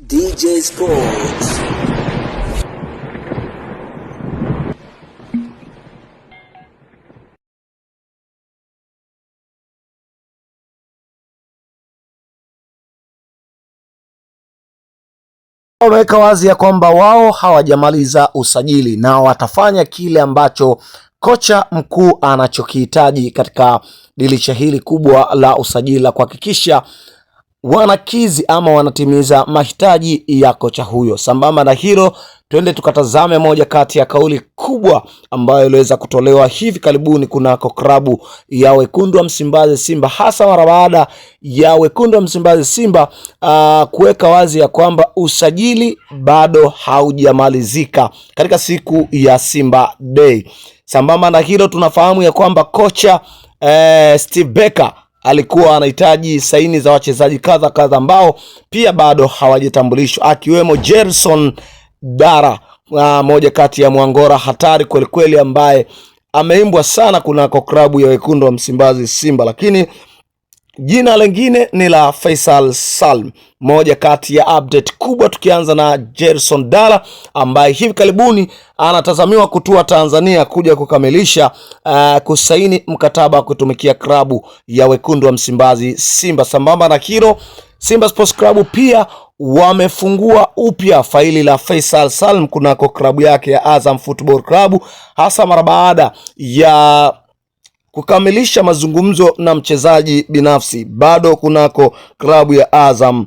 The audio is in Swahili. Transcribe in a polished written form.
DJ Sports. Wameweka wazi ya kwamba wao hawajamaliza usajili na watafanya kile ambacho kocha mkuu anachokihitaji katika dirisha hili kubwa la usajili la kuhakikisha wanakizi ama wanatimiza mahitaji ya kocha huyo. Sambamba na hilo, twende tukatazame moja kati ya kauli kubwa ambayo iliweza kutolewa hivi karibuni kunako klabu ya wekundu wa Msimbazi Simba, hasa mara baada ya wekundu wa Msimbazi Simba kuweka wazi ya kwamba usajili bado haujamalizika katika siku ya Simba Day. Sambamba na hilo, tunafahamu ya kwamba kocha Steve Barker alikuwa anahitaji saini za wachezaji kadha kadha ambao pia bado hawajatambulishwa akiwemo Gerson Dara, moja kati ya mwangora hatari kwelikweli ambaye ameimbwa sana kunako klabu ya wekundu wa Msimbazi Simba, lakini jina lingine ni la Faisal Salm, moja kati ya update kubwa, tukianza na Gerson Dala ambaye hivi karibuni anatazamiwa kutua Tanzania kuja kukamilisha kusaini mkataba wa kutumikia klabu ya wekundu wa Msimbazi Simba. Sambamba na hilo, Simba Sports Club pia wamefungua upya faili la Faisal Salm kunako klabu yake ya Azam Football Club, hasa mara baada ya kukamilisha mazungumzo na mchezaji binafsi bado kunako klabu ya Azam.